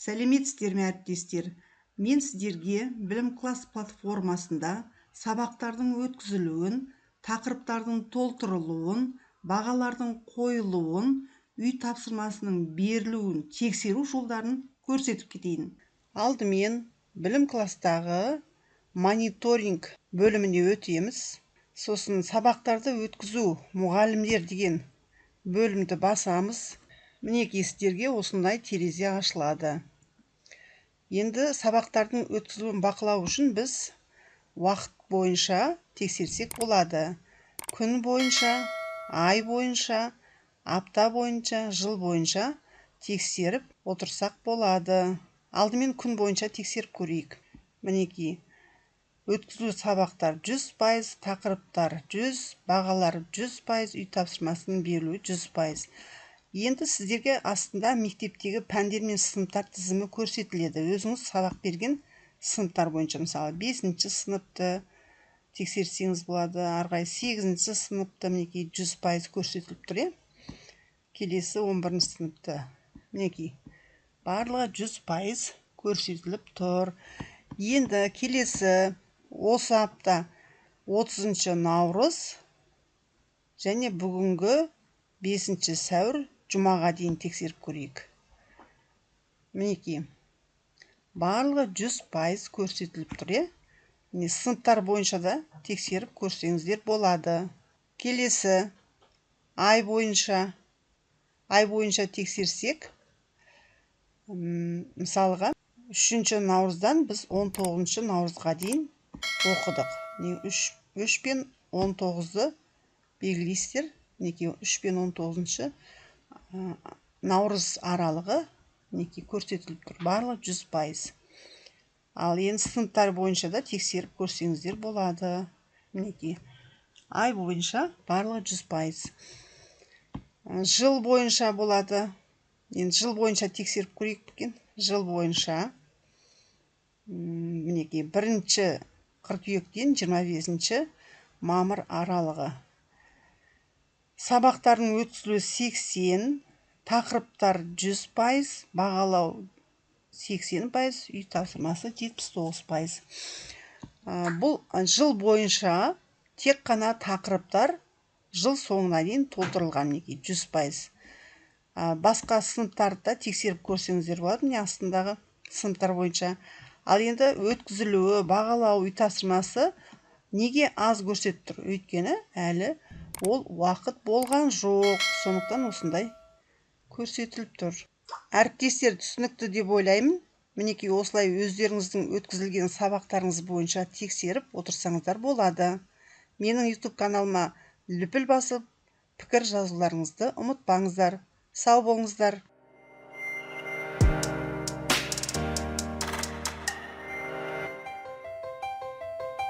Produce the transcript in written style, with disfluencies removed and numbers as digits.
Сәлеметсіздер ме, әріптестер! Мен сіздерге Білім Класс платформасында сабақтардың өткізілуін, тақырыптардың толтырылуын, бағалардың қойылуын, үй тапсырмасының берілуін тексеру жолдарын көрсетіп кетейін. Алдымен Білім Класстағы мониторинг бөліміне өтеміз. Сосын «Сабақтарды өткізу, мұғалімдер» деген бөлімді басамыз. Мінекей, сіздерге осындай терезе ашылады. Енді сабақтардың өткізілуін бақылау үшін біз уақыт бойынша тексерсек болады: күн бойынша, ай бойынша, апта бойынша, жыл бойынша тексеріп отырсақ болады. Алдымен күн бойынша тексеріп көрейік. Мінекей, өткізілу сабақтар 100%, тақырыптар 100, бағалар 100%, үй тапсырмасының берілуі 100%. Енді сіздерге астында мектептегі пәндер мен сыныптар тізімі көрсетіледі. Өзіңіз сабақ берген сыныптар бойынша, мысалы, бесінші сыныпты тексерсеңіз болады, ары қарай сегізінші сыныпты. Мінекей, 100% көрсетіліп тұр, иә. Келесі 11-сыныпты. Мінекей, барлығы 100% көрсетіліп тұр. Енді келесі осы апта 30 наурыз және бүгінгі 5 сәуір, жұмаға дейін тексеріп көрейік. Мінекей, барлығы 100% көрсетіліп тұр, иә. Міне, сыныптар бойынша да тексеріп көрсеңіздер болады. Келесі ай бойынша. Ай бойынша тексерсек, мысалға, 3 наурыздан біз 19 наурызға дейін оқыдық. 3 пен 19-ды белгілейсіздер. Мінекей, 3 пен 19 наурыз аралығы, мінекей, көрсетіліп тұр, барлығы 100%. Ал енді сыныптар бойынша да тексеріп көрсеңіздер болады. Мінекей, ай бойынша барлығы 100%. Жыл бойынша болады. Енді жыл бойынша тексеріп көрейік екен. Жыл бойынша, мінекей, 1 қыркүйектен 25 мамыр аралығы сабақтардың өткізілуі 80, тақырыптар 100%, бағалау 80%, үй тапсырмасы 79%. Бұл жыл бойынша тек қана тақырыптар жыл соңына дейін толтырылған, мінекей, 100%. Басқа сыныптарды да тексеріп көрсеңіздер болады, міне, астындағы сыныптар бойынша. Ал енді өткізілуі, бағалау, үй тапсырмасы неге аз көрсетіп тұр? Өйткені әлі ол уақыт болған жоқ, сондықтан осындай көрсетіліп тұр. Әріптестер, түсінікті деп ойлаймын. Мінекей, осылай өздеріңіздің өткізілген сабақтарыңыз бойынша тексеріп отырсаңыздар болады. Менің YouTube каналыма лүпіл басып, пікір жазуларыңызды ұмытпаңыздар. Сау болыңыздар!